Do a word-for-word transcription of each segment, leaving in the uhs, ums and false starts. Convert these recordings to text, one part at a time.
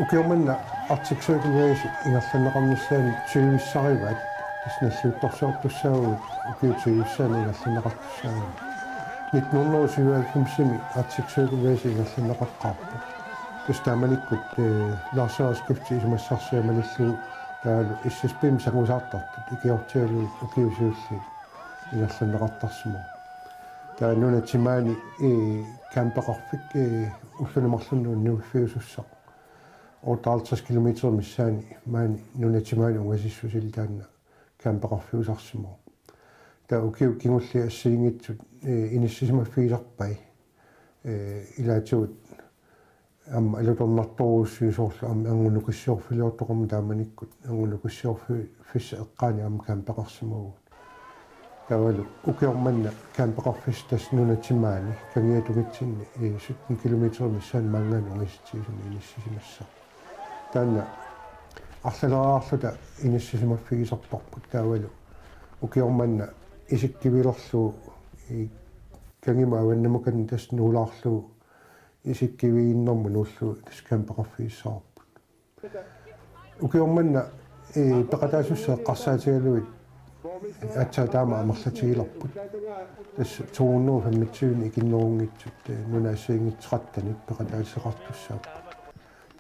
Ukioq manna Arctic Circle Race ingerlanneqarnissaanut tyvissarivaat, tassa nalliuttorsiortussaavugut ukiut tyvissaanni ingerlanneqartussaavugut. Nitten hundrede og syvoghalvfems-imi Arctic Circle Race ingerlanneqaqqaarpoq. Tassa taamanikkut, eh, Lars Aaskifti isumassarsiat malillugu taavalu S S P-mi sangusaartartut ikiortigalugit ukiut siulliit ingerlanneqartarsimavoq. Taava nunat timaani, eh, campeqarfik, eh, ulluni marlunni unnuiffiusussaq. Otteoghalvtreds kilometer missaani maani nunat timaani ungasissusili taanna campeqarfiusarsimavoq. Taava ukiut kingulliit assigiinngitsut, eh, inissisimaffigisarpai, eh, ilaatigut aamma alutornartorujussuit, soorlu aamma erngup nukissiorfiliortoqarmat taamanikkut erngup nukissiorfi-, -fissap eqqaani aamma campeqarsimavugut. Taavalu ukioq manna campeqarfissaq tassa nunat timaani kangiatungitsinni, eh, sytten kilometer missaani maanngaanniit ungasitsigisumik inissisimassaaq. Taanna arlaleriarluta inissisimaffigisarparput, taavalu ukioq manna isikkivilerlugu, eh, kangimut avannamukanneq tassa nuulaarlugu isikkivigiinnermut nuullugu tassa campeqarfigissavarput. Ukioq manna, eh, peqataasussat eqqarsaatigalugit aatsaat taama amerlatigilerput. Tassa to hundrede og femogtyve ikinnerunngitsut, eh, nunat assigiinngitsut tretten peqataaseqartussaapput.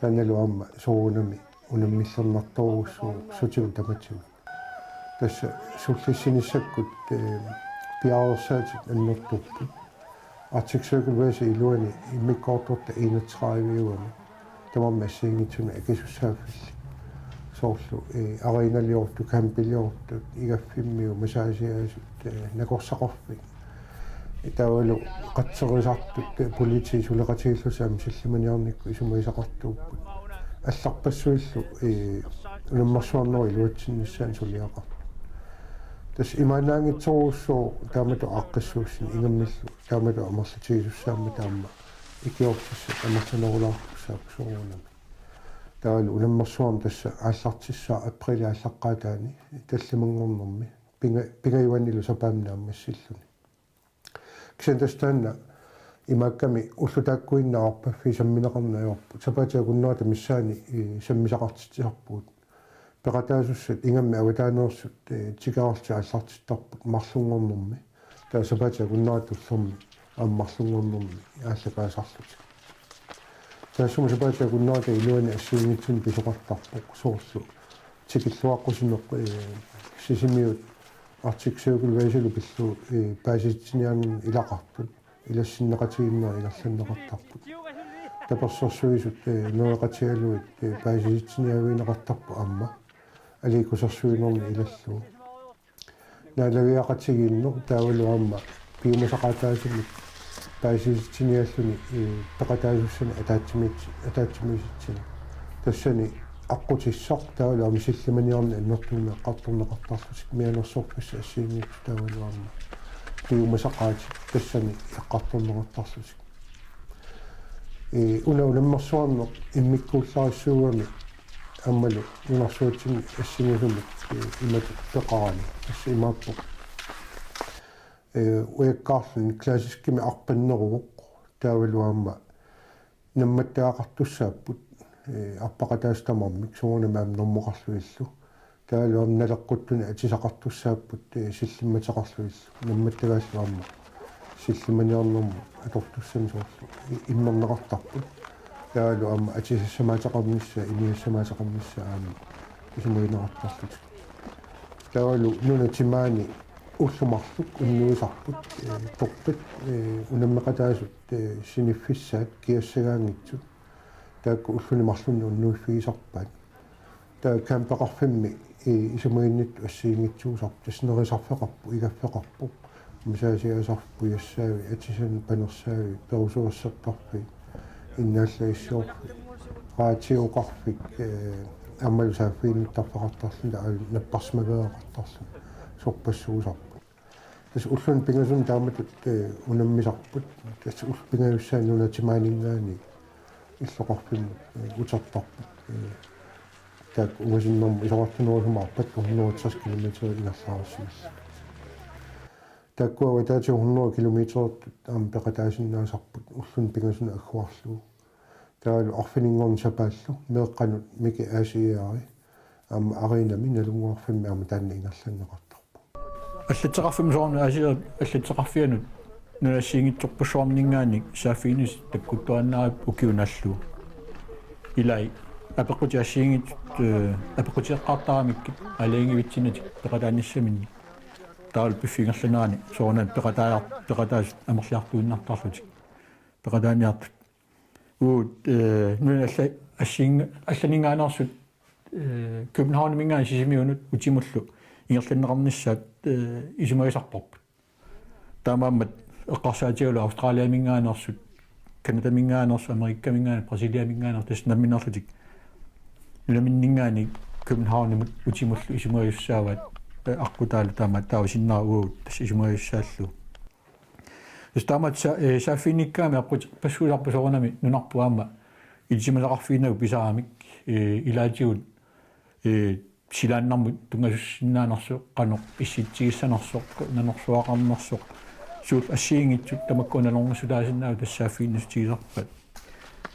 Taannalu aamma soorunami unammillernartorujussuuvoq sutigut tamatigut. Tassa sullissinissakkut, eh, piareersaatit annertupput. Arctic Circle Race iluani immikkoortortat enogtredive-uani. Tamarmik assigiinngitsunik akisussaaffillit. Soorlu, eh, arenaliortut, campiliortut, igaffimmiut, massagiaasut, eh, nakorsaqarfik. Taavalu qatserisartut, eh, politiit suleqatigiillutik aamma sillimaniarnikkut isumagisaqartuupput. Allarpassuillu, eh, unammersuarnerup iluatsinnissaanut suliaqartut. Tassa imaannaanngitsorujussuuvoq taamatut aaqqissuussineq ingammillu taamatut amerlatigisussaammat taama ikiortissat amerlanerulaartussaapput soorunami. Taavalu unammersuarneq tassa aallartissaaq aprilip aallaqqaataani tallimanngornermi pinga-, pingajuannilu sapaammi naammassilluni. Kisianni tassa taanna imaakkami ullut taakkuinnaat arpaffii sammineqarneq ajorput. Sapaatip akunnerata missaani, eh, sammisaqartitsisarpugut. Peqataasussat ingammik avataaneersut, eh, tikerarlutik aallartittarput marlunngornermi. Taava sapaatip akunnerata ullormi aamma marlunngornermi aallakaasarlutik. Taassuma sapaatip akunnerata iluani assigiinngitsunik pisoqartarpoq soorlu tikilluaqqusineq, eh, Sisimiut Arctic Circle Race-ilu pillugu, eh, paasisitsiniarnermi ilaqartut ilassinneqatigiinnerat ingerlanneqartarput. Tapersersuisut, eh, nereqatigalugit, eh, paasisitsiniaavigineqartarput aamma aliikkusersuinermi ilallugu. Naalagiaqatigiinneq taavalu aamma piumasaqaataasumik paasisitsinialluni, eh, peqataasussanik ataatsimiit-, ataatsimiisitsineq. Tassani aqqutissaq taavalu aamma sillimaniarneq annertuumik eqqartorneqartarlutik mianersorfissat assigiinngitsut taavalu aamma piumasaqaatit tassani eqqartorneqartarlutik. Eh, una unammersuarneq immikkuullarissuugami aammalu nunarsuatsinni assigisumik, eh, imatut peqarani. Tassa imaappoq. Eh, ujakkaarluni klassiskimik arpanneruvoq. Taavalu aamma nammattagaqartussaapput, eh, arpaqataasut tamarmik soorunami aamma normoqarlugillu. Taavalu aamma naleqquttunik atisaqartussaapput, eh, sillimmateqarlugillu. Nammattagaallu aamma sillimaniarnermut atortussanik soorlu i-, immerneqartarput. Taavalu aamma atisassamaataqarnissaa, imigassamaateqarnissaa aamma isumagineqartarlutik. Taavalu nunat timaani ullut marluk unnuisarput, eh, torpit, eh, unammeqataasut, eh, siniffissaat kiassagaanngitsut. Taakku ulluni marlunni unnuiffigisarpaat. Taava campeqarfimmi, eh, isumaginnittut assigiinngitsuusarput, tassa nerisarfeqarpoq, igaffeqarpoq, massagiaasarfik, pujassaavik, atisanik panersaavi, perusuersertarfik, innaallagissiorfik, radioqarfik, eh, aammalu saaffiginnittarfeqartarluni, taavalu napparsimaveereqartarluni, sorpassuusarput. Tassa ulluni pingasuni taamatut, eh, unammisarput. Tassa ullut pingajussaat nunat timaaninngaanniit illoqarfimmut, eh, utertarput. Eh, taakku ungasinnermut isorartunerusumaarpat hundrede og tres kilometer ingerlareersimallutik. Taakkua avataatigut hundrede kilometer aamma peqataasinnaasarput ulluni pingasuni agguarlugu. Taavalu arfininngornermi sapaallu meeqqanut Miki Aasiaari aamma Arenami Nalunnguarfimmi aamma taanna ingerlanneqartarpoq. Allatteqarfimmi soorunami Aasiaat allatteqarfianut nunat assigiinngitsorpassuarninngaanniit saaffiginnissaq takkuttuaannarpoq ukiunaallu. Ilai apeqqutit assigiinngitsut, eh, apeqqutieqqaartaramikkit aalajangiivitsinnatik peqataannissaminnik. Taavalu piffissap ingerlanerani soorunami peqataajar-, peqataasut amerliartuinnartarlutik. Peqataaniartut. Uut, eh, nunat alla-, assiginnga-, allaninngaanneersut, eh, Københavniminngaanniit Sisimiunut utimullu ingerlanneqarnissaat, eh, isumagisarparput. Taamaammat eqqarsaatigalugu Australiaminngaanneersut, Canadaminngaanneersut, Amerikaminngaanneersut, Brasiliaminngaanneersut, tassa nammineerlutik. Nunaminninngaanniit Københavnimut utimullu isumagisussaavaat, eh, aqqutaalu taama taava sinnera uagut tassa isumagisussaallugu. Tassa taamatut sa-, eh, saaffiginnikkaangamik apeqqutipassuisarput soorunami nunarput aamma ilisimasaqarfiginnagu pisaramik, eh, ilaatigut, eh, silaannarmut tunngasussinnaanersoq, qanoq issitsigissanersoq, nanorsuaqarnersoq, suut assigiinngitsut tamakku nalornissutaasinnaasut tassa saaffiginnissutigisarpaat.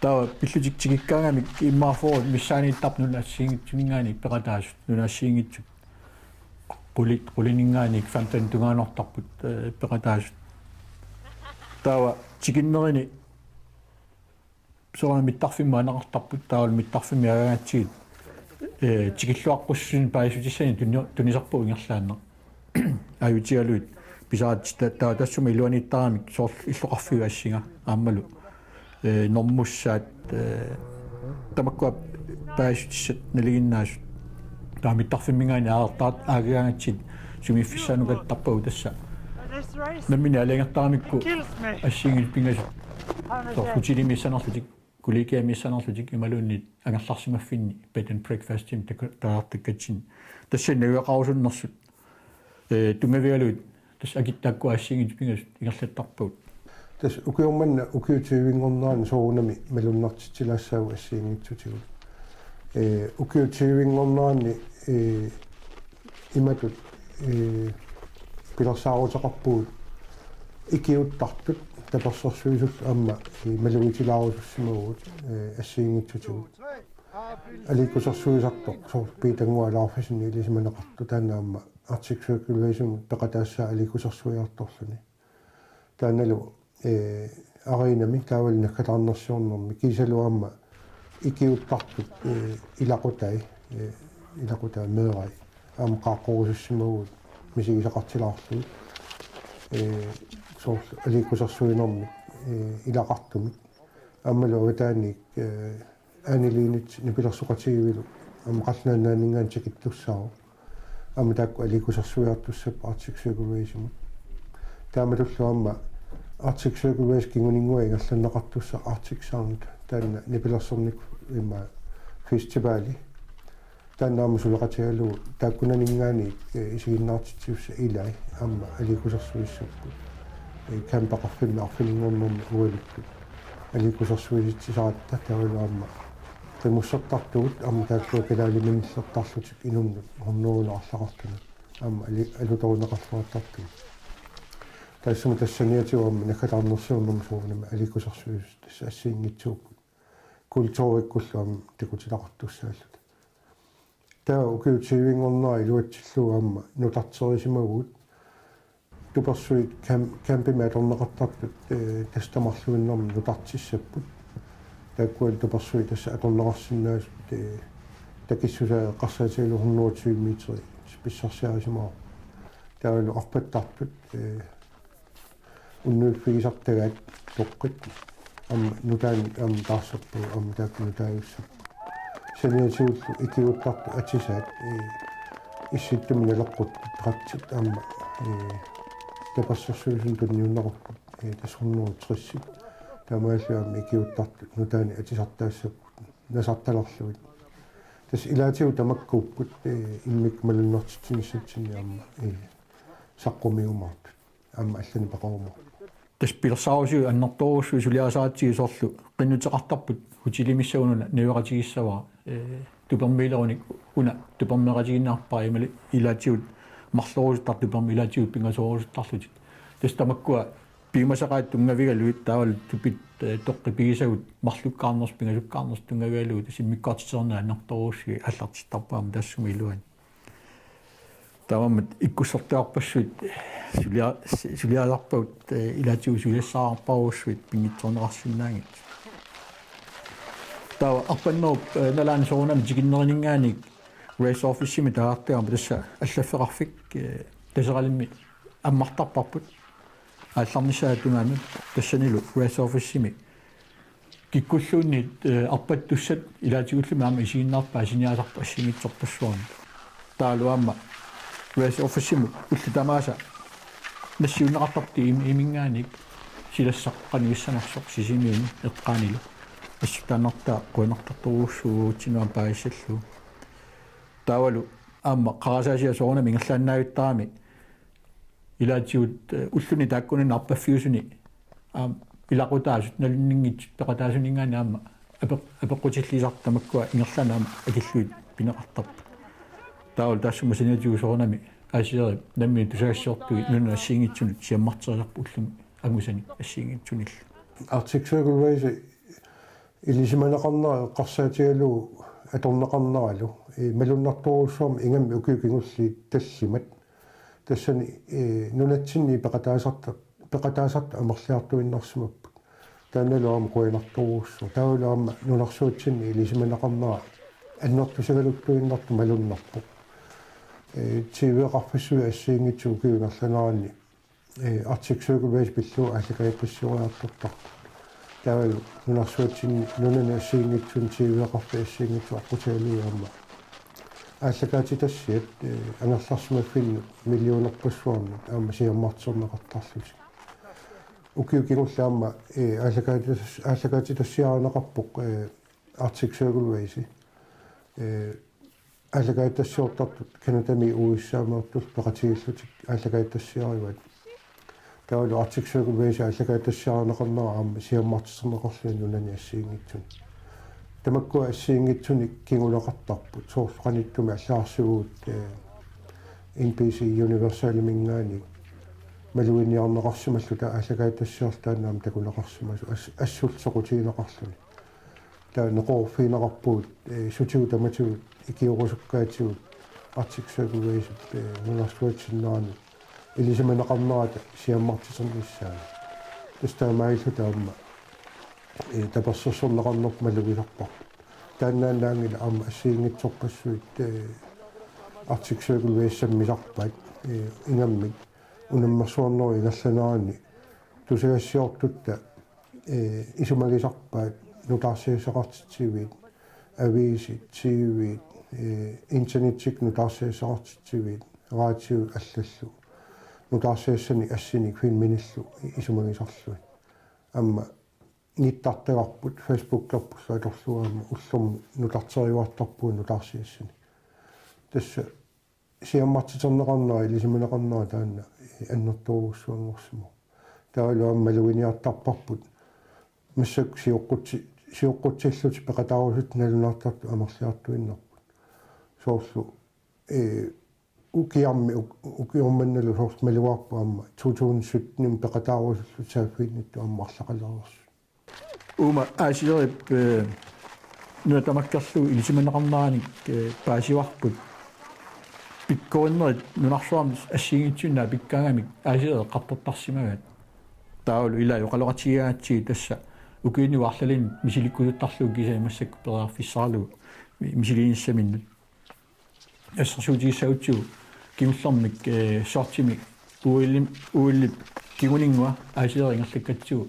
Taava pillutik tikikkaangamik immaqa fyrre missaaniittarput nunat assigiinngitsuninngaanniit peqataasut, nunat assigiinngitsut qulit, qulininngaanniit femten tungaanut peqataasut. Taava tikinnerini soorunami mittarfimmut aaneqartarput, taavalu mittarfimmut aagaangatsigit, eh, tikilluaqqussusinik paasissutissanik tuni-, tunisarpagut ingerlaannaq. Aajutigalugit pisaratsitta taava tassuma iluaniittaramik soorlu illoqarfiup assinga aammalu, eh, normutsaat, eh, tamakkua paasissutissat nalinginnaasut. Taava mittarfimminngaanniit aallartaratta aagaangatsigit sumiiffissaanukattarpagut tassa. Nammineq aalajangertaramikku assigiinngitsut pingasut. Soorlu hotelimiissanerlutik, kollegiamiissanerlutik imaluunniit angerlarsimaffinni bed and breakfastimik taku-, taartakkatsinni. Tassani najugaqarusunnersut, eh, tunngavigalugit tassa akit taakkua assigiinngitsut pingasut ingerlattarpagut. Tassa ukioq manna ukiut tyvenngornerani soorunami malunnartitsilaassaagut assigiinngitsutigut. Eh, ukiut tyvenngornerani, eh, imatut, eh, pilersaaruteqarpugut ikiuuttartut tapersersuisullu aamma, eh, malugitilaarusussimavugut, eh, assigiinngitsutigut. Aliikkusersuisartoq soorlu Piitannguaq Laurfessenip ilisimaneqartoq taanna aamma Arctic Circle Race-imut peqataassaa aliikkusersuiartorluni. Taannalu, eh, arenami taavalu naggataarnersiornermi kiisalu aamma ikiuuttartut, eh, ilaqutai, eh, ilaqutai meerai aamma qaaqqorusussimavugut misigisaqartilaarlugit, eh, soorlu aliikkusersuinermik, eh, ilaqartumik aammalu avataaniit, eh, Anne Linnet nipilersoqatigiivilu aamma Qallunaat Nunaanninngaanniit tikittussaavoq. Aamma taakku aliikkusersuiartussapput Arctic Circle Race-imut. Taamatullu aamma Arctic Circle Race kinguninngua ingerlanneqartussaq Arctic Sound taanna nipilersornikkut immaqa festivali. Taanna aamma suleqatigalugu taakkunaninngaanniit, eh, isiginnaartitsisussat ilai aamma aliikkusersuissapput. Eh, campeqarfimmi arfininngornermi ualukkut aliikkusersuisitsisaratta taavalu aamma qimussertartugut aamma taakkua kalaaliminnillertarlutik inunnut hunnorujunarlaqartunut aamma ali-, alutorineqarluartartugut. Taassuma tassaniatigut aamma naggataarnersiornermi soorunami aliikkusersuisut tassa assigiinngitsuupput. Kulturikkullu aamma takutilaqartussaalluta. Taava ukiut tyvenngornera iluatsillugu aamma nutarterisimavugut. Tupersuit camp-, campimik atorneqartartut, eh, tassa tamarluinnarmik nutartissapput. Taakkualu tupersuit tassa atorneqarsinnaasut, eh, takissusaa eqqarsaatigalugu hundrede og tyve meteri pissarsiarisimavoq. Taavalu arpattartut, eh, unnuiffigisartagaat toqqit aamma nutaanik aamma taarserpagut aamma taakku nutaajussapput. Saniatigullu ikiuuttartut atisaat, eh, Issittumi naleqquttut, drægtit aamma, eh, tapersersuisunut tunniunneqarput, eh, tassa hundrede og tres. Taamaalilluni aamma ikiuuttartut nutaanik atisartaassapput nasartalerlugit. Tassa ilaatigut tamakkuupput, eh, immikkut malunnartitsinissatsinnik aamma, eh, saqqummiumaartut. Aamma allanik peqarumaarpoq. Tassa pilersaarusiuk annertoorujussuit suliarisaratsigu soorlu qinnuteqartarput hotelimi missaanut una najugaqatigissavara, eh, tupermiilerunik una tupermeeqatigiinnarpara imaluunniit ilaatigut marlorusuttartut tupermik ilaatigut pingasoorusuttarlutik. Tassa tamakkua piumasaqaat tunngavigalugit taavalu tupit eh, toqqi pigisagut marlukkaarnersut pingasukkaarnersut tunngavigalugu tassa immikkoortiterneq annertoorujussuit aallartittarput aamma taassuma iluani. Taamaammat ikkussortuarpassuit sulia-, suliaalaarpagut, eh, ilaatigut suliassaqarparujussuit pinngitsoorneqarsinnaanngitsut. Taava arpannerup, eh, nalaani soorunami tikinnerininngaanniit Race Officemi taartugaama tassa allaffeqarfik, eh, Taseralimmi ammartarparput. Aallarnissaa tungaanut tassanilu Race Officemi kikkulluunniit, eh, arpattussat ilaatigulluunniit aamma isiginnaarpaat siniaasarput assigiinngitsorpassuarnut. Taavalu aamma Race Officemut ullut tamaasa nassiunneqartartut im-, iminngaanniit silassaq qanoq issanersoq Sisimiuni eqqaanilu. Assut taannartaa qujanartorujussuuvoq uatsinnut aamma paasissallugu. Taavalu aamma qarasaasiaq soorunami ingerlaannaavittarami ilaatigut, eh, ulluni taakkunani arpaffiusuni aamma ilaqutaasut nalunninngitsut peqataasuninngaanniit aamma apeq-, apeqqutillisartut tamakkua ingerlaannaq aamma akillugit pineqartarput. Taavalu taassuma saniatigut soorunami A C R-ip nammineq tusagassiortui nunanut assigiinngitsunut siammarterisarput ulluni angusanik assigiinngitsunillu. Arctic Circle Race ilisimaneqarnera eqqarsaatigalugu atorneqarneralu, eh, malunnartorujussuarmik ingammik ukiut kingulliit tallimat. Tassani, eh, nunatsinni peqataasarta-, peqataasartut amerliartuinnarsimapput. Taannalu aamma qujanartorujussuaq. Taavalu aamma nunarsuatsinni ilisimaneqarnera annertusigaluttuinnartoq malunnarpoq. Eh, T V-qarfissuit assigiinngitsut ukiup ingerlanerani, eh, Arctic Circle Race pillugu aallakaatitassioriartortarput. Taavalu nunarsuatsinni nunanut assigiinngitsunut T V-qarfiit assigiinngitsut aqqutigalugit aamma aallakaatitassiat, eh, angerlarsimaffinnut millionerpassuarnut aamma siammarterneqartarlutik. Ukiut kingulliit aamma, eh, aallakaatis-, aallakaatitassiarineqarpoq, eh, Arctic Circle Race. Eh, aallakaatitassiortartut Canadami U S A-miortullu peqatigiillutik aallakaatitassiarivaat. Taavalu Arctic Circle Race aallakaatitassiarineqarnera aamma siammartiterneqarluni nunani assigiinngitsunik. Tamakkua assigiinngitsunik kinguneqartarput soorlu qanittumi allagarsivugut, eh, N B C Universaliminngaanniit maluginiarneqarsimalluta aallakaatitassiarlu taanna aamma takuneqarsimasoq as-, assullu soqutigineqarluni. Taava neqeroorfigineqarpugut, eh, sutigut tamatigut ikiorusukkaatigut Arctic Circle Race-ip, eh, nunarsuatsinnerani ilisimaneqarnerata siammartiternissaanut. Tassa taamaalilluta aamma, eh, tapersersorneqarnerput malugisarparput. Taannaannaanngilaq aamma assigiinngitsorpassuit, eh, Arctic Circle Race sammisarpaat, eh, ingammik unammersuarnerup ingerlanerani tusagassiortutta, eh, isumagisarpaat nutaarsiassaqartitsiviit, aviisit, T V-t, eh, internettikkut nutaarsiassaqartitsiviit, raatiut allallu. Nutaarsiassanik assinik filminillu isumagisarlugit. Aamma nittartagarput, Facebookerpullu atorlugu aamma ullormut nutarteriuartarpugut nutaarsiassanik. Tassa siammartiterneqarnera, ilisimaneqarnera taanna annertoorujussuanngorsimavoq. Taavalu aamma maluginiartarparput. Massakkut sioqqutsi-, sioqqutsillutik peqataarusuttut nalunaartartut amerliartuinnarput. Soorlu, eh, ukiarmi uk-, ukiormannalu soorlu malugaarput aamma to tusind sytten peqataarusullutik saaffiginnittut aamma arlaqalereersut. Uuma A C R-ip, eh, nuna tamakkerlugu ilisimaneqarneranik, eh, paasivarput. Pikkorinnerit nunarsuarmi assigiinngitsunik pikkaangamik A C R eqqartortarsimagaat. Taavalu ilaa oqaloqatigigaangatsigit tassa ukiuni arlalinni misilikkututtarlugu kisianni massakkut periarfissaralugu mi-, misiliinissaminnut. Assersuutigissagutsigu kingullermik, eh, sortimi O L-im, O L-ip kinguninngua A C R ingerlakkatsigu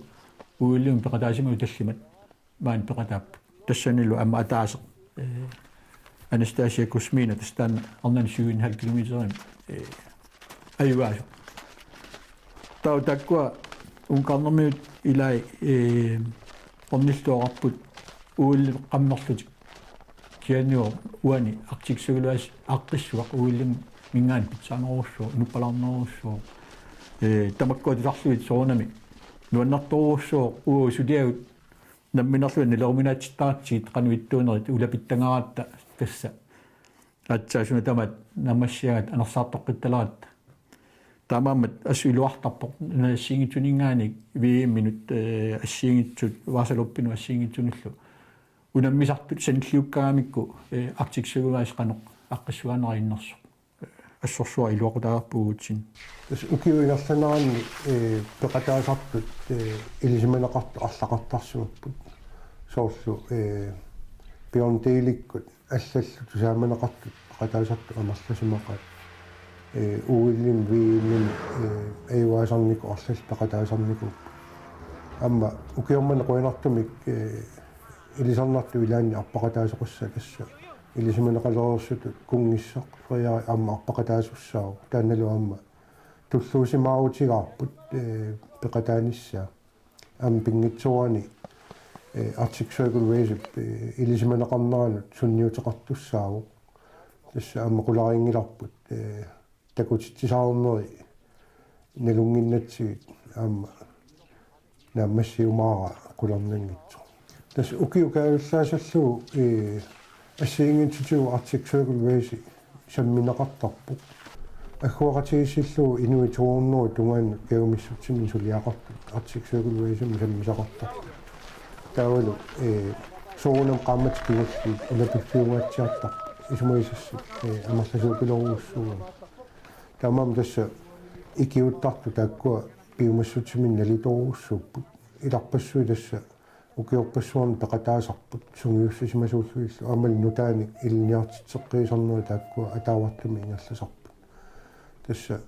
O L-imut peqataasimagutta tallimat maani peqataapput. Tassanilu aamma ataaseq, eh, Anastasia Kuzmina tassa taanna arnani syv en halv kilometerimik, eh, ajugaasoq. Taava taakkua Ungarnermiut ilai, eh, ornilluarput O L-imi qammerlutik. Kisianni uani Arctic Circle Race aaqqissuaq O L-iminngaanniit pitsaanerujussuuvoq, nuppalaarnerujussuuvoq. Eh, tamakkua tusarlugit soorunami nuannertorujussuuvoq uagut suliagut namminerlugit naleruminaatsittaratsigit qanoq ittuunerit ulapittangaaratta tassa. Aatsaat suna tamaat naammassigaangat anersaartoqqittaratta. Taamaammat assut iluartarpoq nunat assigiinngitsuninngaanniit V M-inut, eh, assigiinngitsut, Vasaloppinut assigiinngitsunillu unammisartut sanilliukkaangamikku, eh, Arctic Circle Race qanoq aaqqissugaanera innersoq. Assorsuaq iluaqutaavarput uagutsinnut. Tassa ukiup ingerlanerani, eh, peqataasartut, eh, ilisimaneqartut arlaqartarsimapput. Soorlu, eh, Beyond Dailykkut allallu tusaamaneqartut peqataasartut amerlasimaqaat. Eh, O L-imi, V M-imi, eh, ajugaasarnikut arlallit peqataasarnikuupput. Aamma ukioq manna qujanartumik, eh, ilisarnartut ilaanni arpaqataasoqassaaq tassa. Ilisimaneqalereersutut kunngissaq Frederik aamma arpaqataasussaavoq. Taannalu aamma tulluusimaarutigaarput, eh, peqataanissaa. Aamma pinngitsoorani, eh, Arctic Circle Race-ip, eh, ilisimaneqarneranut sunniuteqartussaavoq. Tassa aamma qularinngilarput, eh, takutitsisarneri nalunnginnatsigit aamma naammassiumaara qularnanngitsoq. Tassa ukiup kaajallaasallugu, eh, assigiinngitsutigut Arctic Circle Race sammineqartarpoq. Agguaqatigiissillugu inuit to hundrede tungaanut kajumissutsiminnik suliaqartut Arctic Circle Race-imut sammisaqartarput. Taavalu, eh, soorunami qaammatit kingulliit una piffiungaatsiartarput isumagisassat, eh, amerlasuupilorujussuugamik. Taamaammat tassa ikiuuttartut taakkua piumassutsiminnik nalitoorujussuupput. Ilarpassui tassa ukiorpassuarni peqataasarput sungiussisimasuullugillu aammalu nutaanik ilinniartitseqqiisarnerit taakkua ataavartumik ingerlasarput. Tassa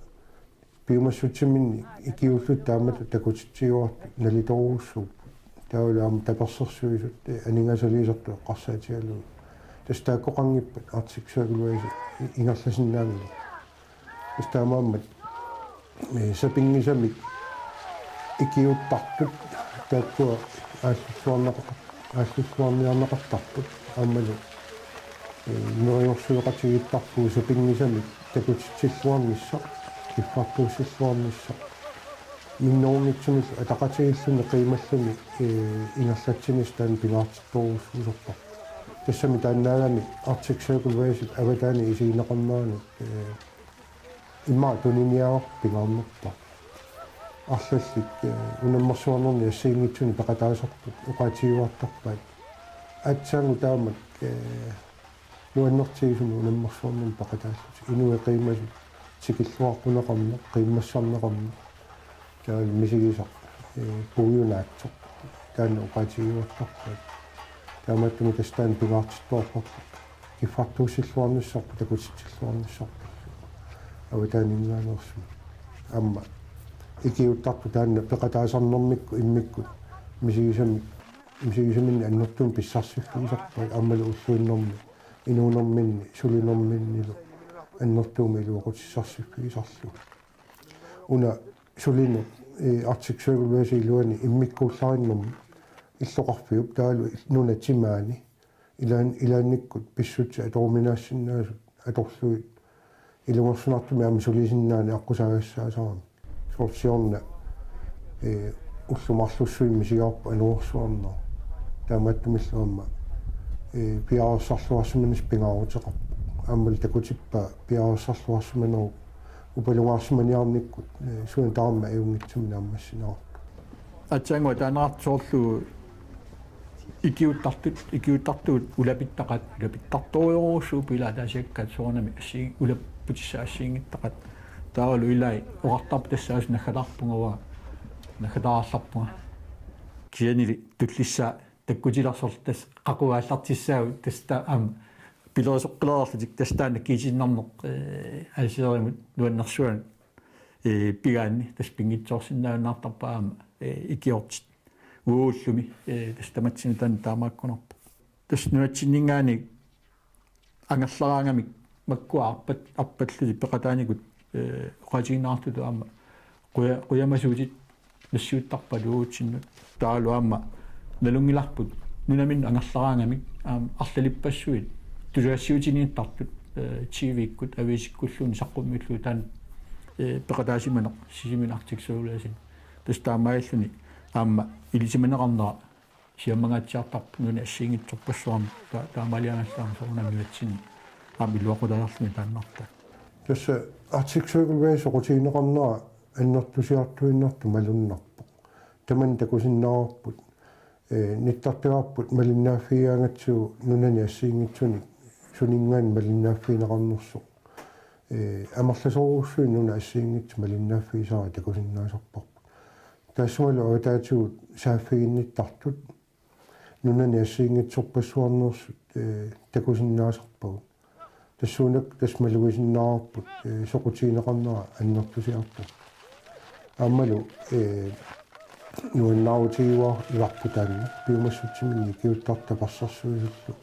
piumassutsiminnik ikiuullutik taamatut takutitsiuartut nalitoorujussuupput. Taavalu aamma tapersersuisut, eh, aningaasaliisartut eqqarsaatigalugit. Tassa taakkoqanngippat Arctic Circle Race i-, ingerlasinnaanngilaq. Tassa taamaammat, eh, sapinngisamik ikiuuttartut taakkua aallulluarneqa-, aallulluarniarneqartarput aammalu, eh, neriorsueqatigiittarpugut sapinngisamik takutitsilluarnissaq, kiffartuussilluarnissaq. Minnerunngitsumillu ataqatigiilluni qiimalluni, eh, ingerlatsinissaq taanna pingaartittorujussuusarparput. Tassami taannaagami Arctic Circle Race-ip avataani isigineqarnerani, eh, immaqa tuniniaavarput pingaarnerpaaq. Arlallit, eh, unammersuarnerni assigiinngitsunik peqataasartut oqaatigiuartarpaat. Aatsaannguaq taamak, eh, nuannertigisumik unammersuarnermi peqataallutik. Inuit qiimmasut tikilluaqquneqarneq, qiimmassarneqarneq. Taavalu misigisaq, eh, puiunaatsoq. Taanna oqaatigiuartarpaat. Taamaattumik tassa taanna pingaartittuarparput. Kiffartuussilluarnissarput, takutitsilluarnissarput. Avataaninngaanneersumik. Aamma ikiuuttartut taanna peqataasarnermikkut immikkut misigisamik, misigisaminnik annertuumik pissarsiffigisarpaat aammalu ulluinnarni inuunerminni sulinerminnilu annertuumik iluaqutissarsiffigissarlu. Una sulineq, eh, Arctic Circle Race iluani immikkuullarinnermi illoqarfiup taavalu nunap timaani ilaan-, ilaannikkut pissutsit atoruminaassinnaasut atorlugit ilungersunartumik aamma sulisinnaaneq aqqusaagassaasaramik. Soorlu siorna, eh, ullut marlussuit misigaarput anorersuarneq. Taamaattumillu aamma, eh, piareersarluarsimanissaq pingaaruteqarpoq. Aammalu takutippaa piareersarluarsimanerup upalungaarsimaniarnikkut, eh, suna tamarmi ajunngitsumik naammassineqartoq. Aatsaannguaq taaneqartoq soorlu ikiuuttartut, ikiuuttartugut ulapittaqaat, ulapittartorujussuupput ilaa ataasiakkaat soorunami assi-, ulapputissaq assigiinngittaqaat. Taavalu ilai oqartarput tassa assut naggataarpunga uanga, naggataarallarpunga. Kisiannili tullissaa takkutilersorlu tassa qaqugu aallartissaagut tassa taava aamma pilerisoqqilereerlutik tassa taanna kiitiinnarneq, eh, aasiserimut nuannersuanut, eh, pigaanni tassa pinngitsoorsinnaajunnaartarpaat aamma, eh, ikiortit uaguullumi, eh, tassa tamatsinnut taanna taamaakkunarpoq. Tassa nunatsinninngaanniit angerlaraangamik makkua arpat-, arpallutik peqataanikut, eh, oqaatigineqartutut aamma quja-, qujamasuutit nassiuttarpaat uagutsinnut. Taavalu aamma nalunngilarput nunaminnut angerlaraangamik aamma arlalippassuit tusagassiuutiniittartut, eh, T V-kkut, aviisikkulluunniit saqqummiullugu taanna, eh, peqataasimaneq Sisimiuni Arctic Circle Race-ini. Tassa taamaalilluni aamma ilisimaneqarnera siammangaatsiartarpoq nunani assigiinngitsorpassuarni ta-, taamaaliangallaamik soorunami nunatsinni aamma iluaqutaalerluni taannartaa. Tassa Arctic Circle Race soqutigineqarnera annertusiartuinnartoq malunnarpoq. Tamanna takusinnaavarput, eh, nittartagarput malinnaaffigigaangatsigu nunani assigiinngitsunik suninngaanniit malinnaaffigineqarnersoq. Eh, amerlasoorujussuit nunat assigiinngitsut malinnaaffigisaraat takusinnaasarparput. Taassumalu avataatigut saaffiginnittartut nunani assigiinngitsorpassuarneersut, eh, takusinnaasarpagut. Tassuunakkut tassa malugisinnaavarput, eh, soqutigineqarnera annertusiartorpoq. Aammalu, eh, nuannaarutigiuarparput taanna piumassutsiminnik ikiuuttartut tapersersuisullu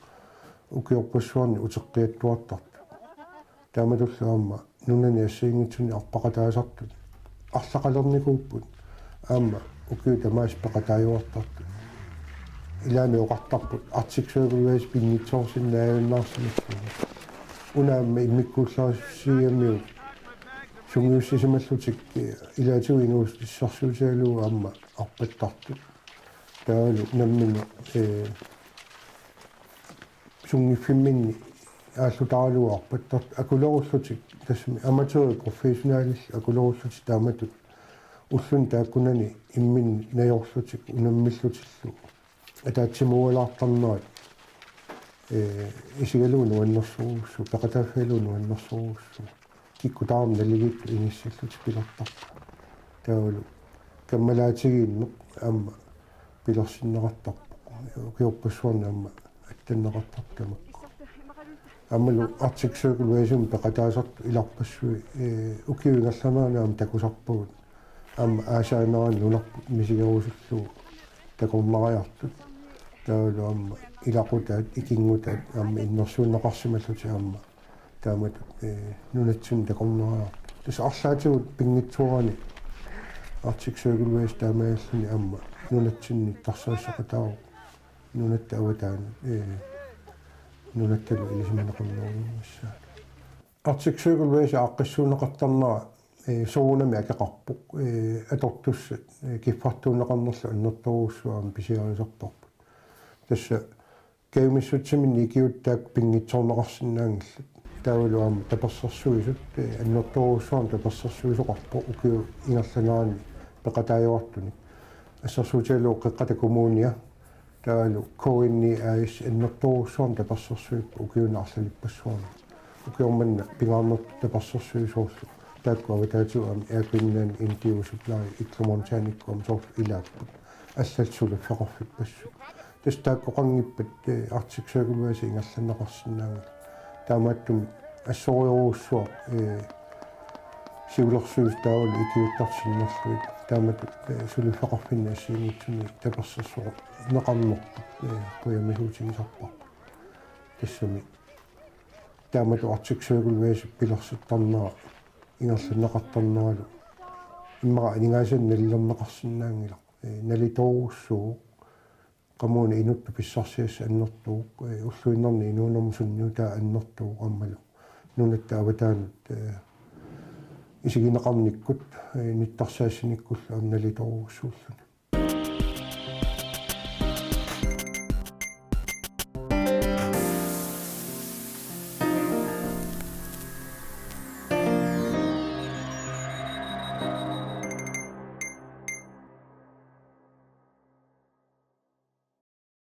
ukiorpassuarni uteqqiattuartartut. Taamatullu aamma nunani assigiinngitsunik arpaqataasartut arlaqalernikuupput aamma ukiut tamaasa peqataajuartartut. Ilaanni oqartarput Arctic Circle Race pinngitsoorsinnaajunnaarsimassaaq. Una aamma immikkuullarissutigigamiuk sungiussisimallutik, eh, ilaatigut inuussutissarsiutigalugu aamma arpattartut. Taavalu nammineq, eh, sunngiffimminni aallutaralugu arpattartut akulerullutik, tassami amatørit professionelillu akulerullutik taamatut ulluni taakkunani imminnut najorlutik unammillutillu ataatsimuualaartarnerat, eh, isigalugu nuannersorujussuuvoq, peqataaffigalugu nuannersorujussuuvoq. Kikkut tamarmik naligiittut inissillutik pilertarput. Taavalu kammalaatigiinneq aamma pilersinneqartarpoq. Ukiorpassuarni aamma attanneqartarpoq tamakku. Aammalu Arctic Circle Race-imik peqataasartut ilarpassui, eh, ukiut ingerlaneranni aamma takusarpagut. Aamma aasaanerani nunarput misigerusullugu takornariartut. Taavalu aamma ilaqutaat, ikinngutaat aamma innersuunneqarsimallutik aamma taamatut, eh, nunatsinni takornariartut. Tassa arlaatigut pinngitsoorani Arctic Circle Race taamaalilluni aamma nunatsinni nittarsaasseqataavoq nunatta avataanut, eh, nunattalu ilisimaneqarnerulernissaa. Arctic Circle Race aaqqissuunneqartarnera, eh, soorunami akeqarpoq, eh, atortussat, eh, kiffartuunneqarnerlu annertoorujussuaq aamma pisiarisarparput. Tassa kajumissutsiminnik ikiuuttat taakku pinngitsoorneqarsinnaanngillat. Taavalu aamma tapersersuisut, eh, annertoorujussuarmik tapersersuisoqarpoq ukiut ingerlaneranni peqataajuartunik. Assersuutigalugu Qeqqata Kommunia, taavalu K N I A S annertoorujussuarmik tapersersuipput ukiuni arlalippassuarni. Ukioq manna pingaarnertut tapersersuisoorlu. Taakku avataatigut aamma Air Greenland, N T U Supply, Igloo Montanikkut aamma soorlu ilaapput. Allallu suliffeqarfippassuk. Tassa taakkoqanngippat, eh, Arctic Circle Race ingerlanneqarsinnaanngilaq. Taamaattumik assorujussuaq, eh, siulersuisut taavalu ikiuuttartut sinnerlugit. Taamatut, eh, suliffeqarfinni assigiinngitsuni tapersersoqarneqarnerput, eh, qujamasuutigisarparput. Tassami taamatut Arctic Circle Race pilersittarnera ingerlanneqartarneralu immaqa aningaasanik nalilerneqarsinnaanngilaq. Eh, nalitoorujussuuvoq, qamuuna inuttut pissarsiassat annertuvoq, eh, ulluinnarni inuunermi sunniutaa annertuvoq aammalu nunatta avataanut, eh, isigineqarnikkut, eh, nittarsaassinikkullu aamma nalitoorujussuulluni.